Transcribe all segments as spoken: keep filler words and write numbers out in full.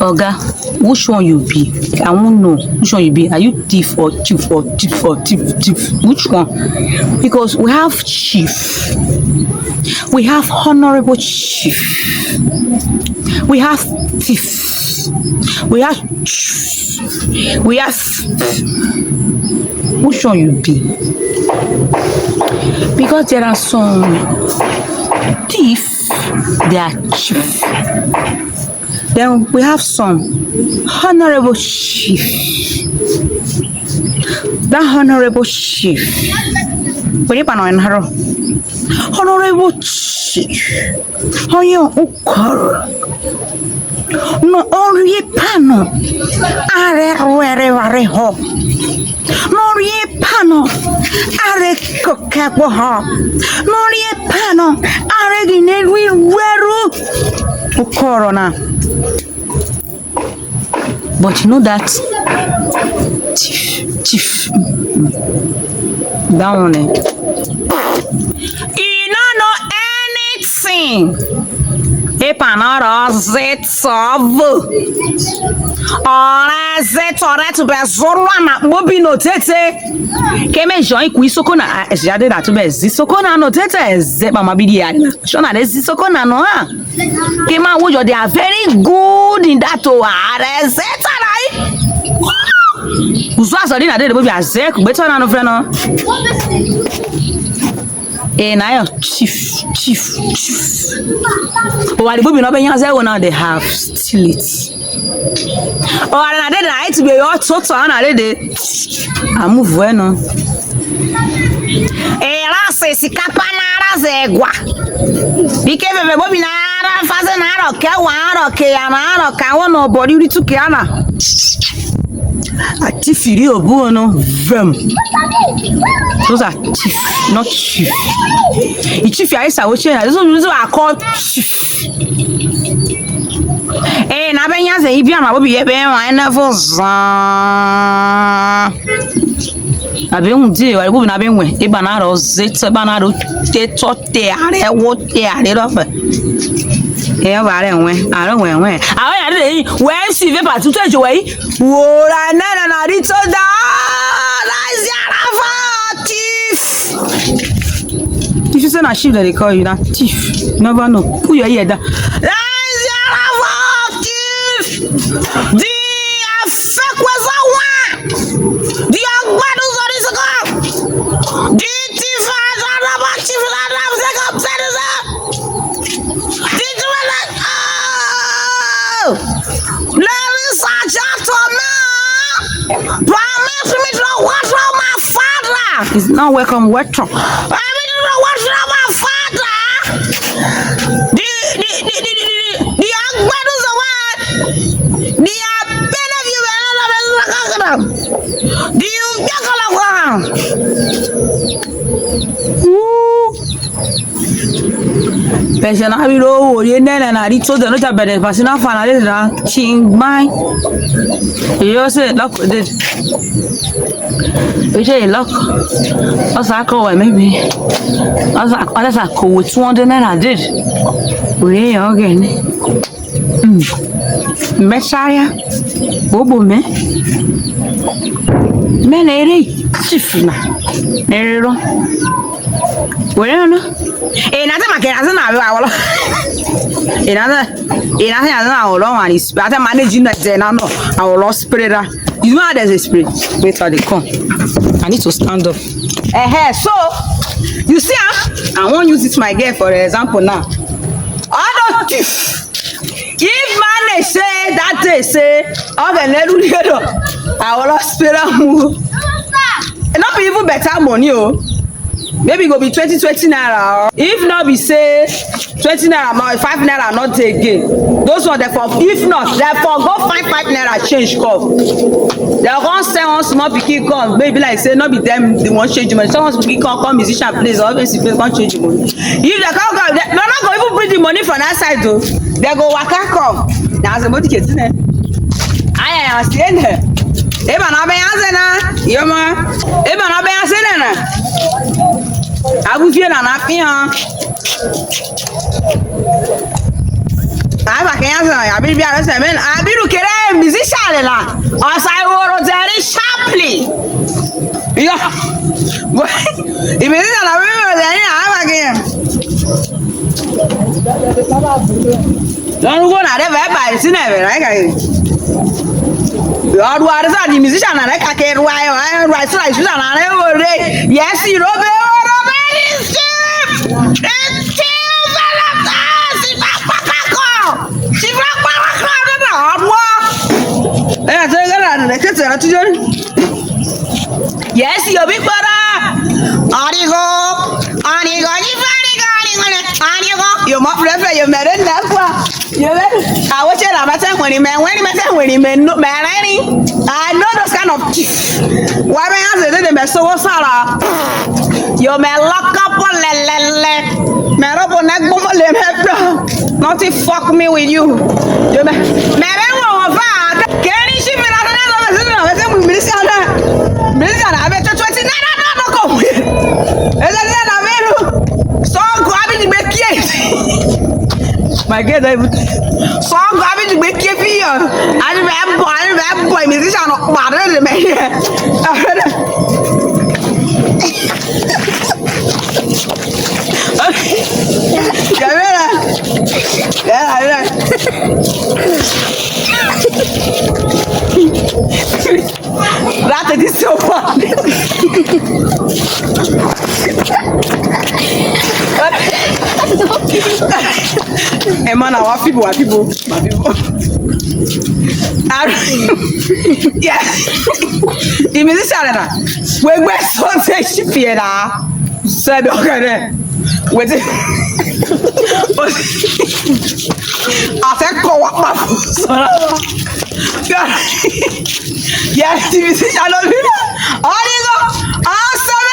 Oga, which one you be? I wan know which one you be. Are you thief or thief or thief or thief thief? Which one? Because we have chief, we have honorable chief, we have thief, we have chief, we have which one you be? Because there are some thief, they are chief. Then we have some honorable chief. That honorable chief. Were you on honorable chief? Onye ukoro. No ori pano. Are were were ho. No ori pano. Are kokabo ho. No ori pano. Are gine wi weru. Ukoro na. But you know that chief, chief, that one, eh? You no know anything. Epa na ro zet sovu. Ora zet ora tu be zoro na bobi no tete. Keme join ku isoko na, ah, ejade na tu be zi soko na no tete, ze mama bidi ya. Shona de zi soko na no ha. Kema Awojo, they are very good in that o. Are zeta nai. Uzo azori na de de bobi azek beto na no freno. Eh, na yo chief, chief, chief. O wa de bobi no be yan ze wo na they have steal it. O wa na de na it be your toto na de de. Amu vueno. Era se sikapa na ara zegwa. Bike bebe bobi na ara faze na ara ke wa ara ke ya na ara ka wo no body ri tu ke ana. A thief ri obu no vem. Those are thief, not chief. I chief ya isa wo che na. Those are called chief. Eh, na be nyaze ibi ama bobi ye be wa na fo zan. Abe un di wa bobi na be nwe. Iba na ro zet, iba na ro te to te are wo te are ro fe. E ba re nwe, are nwe nwe. Awe are de we si ve pa tu te jo we. Wo ra na na na ri to da. Ra zi ara fa thief. If you say na chief that they call you, na thief. Never know. Put your ear down. Ra zi ara fa thief. Di afekwe za wa. Di agbadu zori soko. Di thief za na ba thief za na soko. Di thief za. Oh! Ladies and gentlemen, permit me to welcome my father. He's not welcome, welcome. Permit me to welcome my father. The, the, the, the, the, the, the Agbadu Zawad. The Abenevi Welala Welala. The Ubiakala Welala. Woo! Pese na bi lo wo ye ne na na ri to de no ja bere pasi na fa na le na ching mai. Yo se lock de. Yo se lock. O sa ko we me mi. O sa, o sa ko we two hundred naira did. We yo gene. Mm. Messiah. Bobo me. Me na ere chief na. Ere ro. Were no. E na te ma ke na na wa wolo. E na na. E na te na na wolo wa ni. Ate manage na de na no. I will spray that. You know how there's a spray. Wait till they come. I need to stand up. Eh, eh, so you see, ah, I won't use this my girl for example now. All those thief. If man dey say that day say, okay, let me get up. I will spray that move. E no be even better money o. Maybe e go be twenty, twenty naira. If not be say twenty naira, ma five naira not dey again. Those one dey for, if not, dey for go find five naira change come. Dey come send one small pikin come, maybe like say no be dem dey wan change money. Someone pikin come, come musician place or person place come change money. If dey come, come, dey, dey no go even bring the money from that side o. Dey go waka come. Na as a motive, eh? Aya ya, si ene. Eba na be ya zena. Yoma. Eba na be ya zena na. Abu fie na na fie ha. Aba ke ya sa, abi bi ara sa men, abi ru kere musician la. Osa iworo very sharply. Yo. Ibi na la bi ru de ni aba ke. Don go na de ba ba si na be na ka. Yo, do ara sa di musician na ka ke ru ayo, ru ayo sa na re wo re. Yes, you know be wo ro be ni si. Eti o bala ta si pa pa pa ko. Si pa pa pa ko na na wa. Eh, te ga na ne ke te ra tu. Yes, yo bi para. Arigo. Arigo ni fari go arigo na. Arigo. Yo mo fre fre yo mere na kwa. Yo mere. Awo che la mata ngoni me ngoni mata ngoni me no me rani. I know those kind of kiss. Wa be ya se de me so wo sara. Yo me lock up le le le. Me ro bo na gbo mo le me bro. Nothing fuck me with you. Yo me me be wo wo fa. Keri shi mi na na na na na na. Minister na. Minister na be twenty na na na na ko. Ela na na me. So go abi ni be kie. My girl, don't even. So go abi ni be kie fi yo. Ani be boy, ani be boy. Musician no pare de me. Camera. Yeah, yeah. That is so fun. Hey man, our people, our people, my people. Ar- yeah. Ibi si sare na. We gbe so se shi fi na. Se do kere. Wetin? Ase ko wa pa fun sara. Yes, T V C channel mi na. Origo, awesome.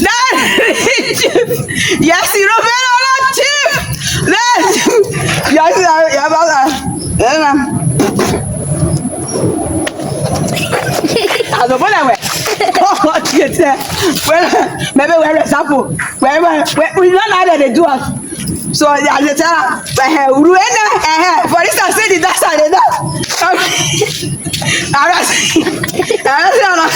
That chief. Yes, you know, very chief. Yes, yes, yes, yes, yes. As a boy, I wear. Oh, yes, sir. Well, maybe we're example. Wherever, where, we don't know how they do us. So, as I tell her, but her, Ruena, eh, eh, for instance, say the dance and the dance. Okay. Ara, ara, ara.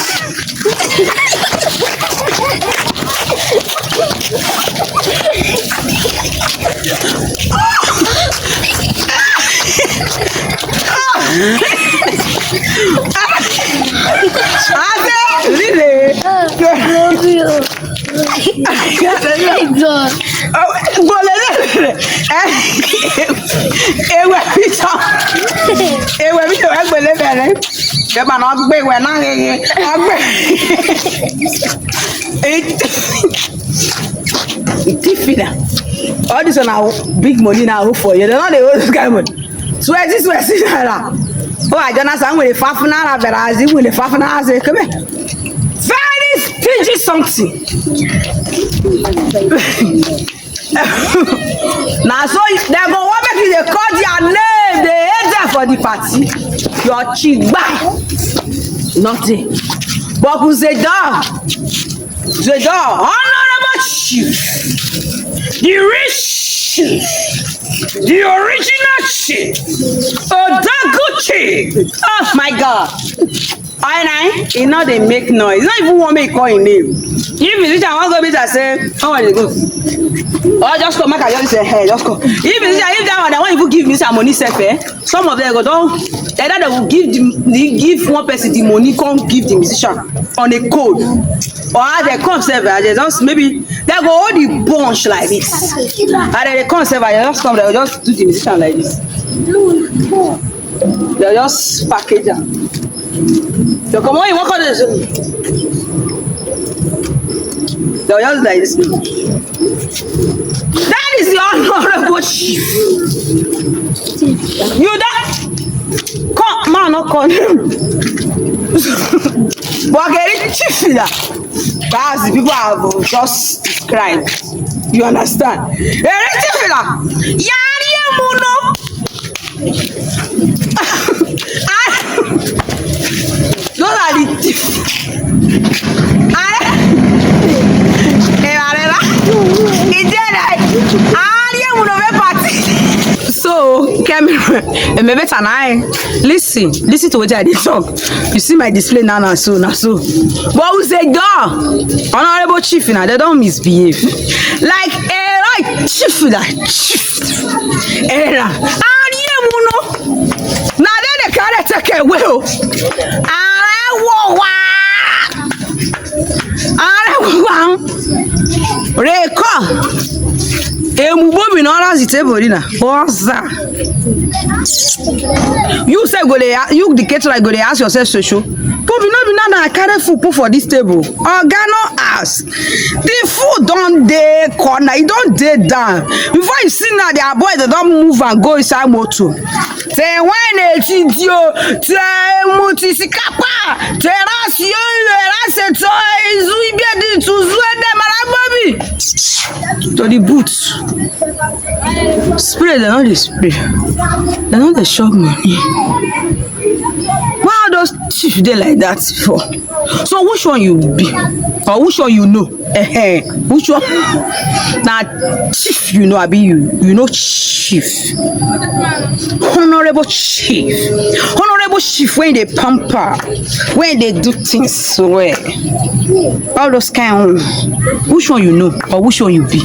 Ade, really? Love you. Hey, God. Oh, gbole lele. Ewe pita. Ewe pita wa gbole bere. Ke ba na gbe we na gege. Agbe. It fit na. All this one na big money na who for you. They no dey owe this kind money. Twenty, twenty naira. Oh, I don't understand with the five naira, but as you with the five naira, say, come here. Very stingy something. Na so dem go wan make you dey call their name, dey hate them for the party. Your chigba, nothing. But Kuzedon, Kuzedon, honorable chief, the rich chief, the original chief, Odagu chief. Oh my God. I nine, e no dey make noise. E no even wan make you call im name. If musician wan go meet am say, "How are you go?" Or just come, make I just say, "Hey, just come." If musician, if that one, I wan even give musician money sef, eh? Some of them go don, either they will give the, the, give one person the money, come give the musician on a code. Or as they come sef, eh, they just, maybe they go hold the bunch like this. And then they come sef, eh, they just come, they go just do the musician like this. They just package am. They come on, you walk on this. They just like this. That is your honorable chief. You that come, man, no come. But get chief that. That's the people I have just described. You understand? Get chief that. Yari muno. Those are the thief. I, eh, I, I, he did that. I didn't want to be party. So, Eme better na. Listen, listen to wetin I dey talk. You see my display now, na so, na so. But we say, God, honorable chief, na dem don misbehave. Like a right chief, like chief. Era. And you know, na dem dey carry take away o. Ara wo wa. Ara wo wa. Reko. Emu bobi na ọrụ zite borina. Oza. You say go dey, you the caterer go dey ask yourself, so, so. Bobi, no be now I carry food put for this table. Oga no ask. The food don dey corner, e don dey down. Before you see now, their boys dem don move and go inside motor. Te wine eti dio, te muti sikapa, te rasio, te raseto, izu ibe di tuzu ede marabobi. To the boot. Spray, dem no dey spray. Dem no dey chop money. Why all those chief dey like that for? So which one you be? Or which one you know? Eh, eh, which one? Na chief you know, abi you, you know chief? Honorable chief. Honorable chief wey dey pamper, wey dey do things well. All those kind one. Which one you know or which one you be?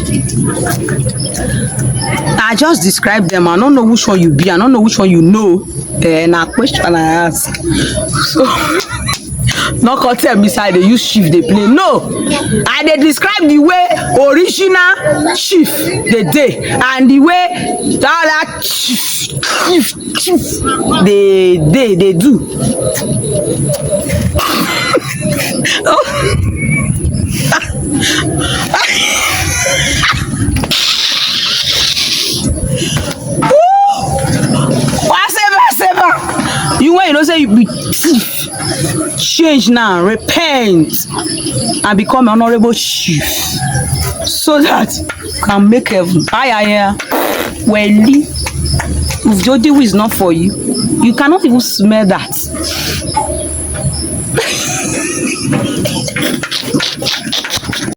I just describe them. I don't know which one you be. I don't know which one you know. Eh, na question I ask. So, no come tell me say I dey use chief dey play. No, I dey describe the way original chief dey dey and the way that other chief, chief, chief dey dey dey do. Wa seba seba. You, when you know say you be thief, change now, repent, and become an honorable chief, so that you can make heaven. Aya, yeah. Well, if Jodiwu is not for you, you cannot even smell that.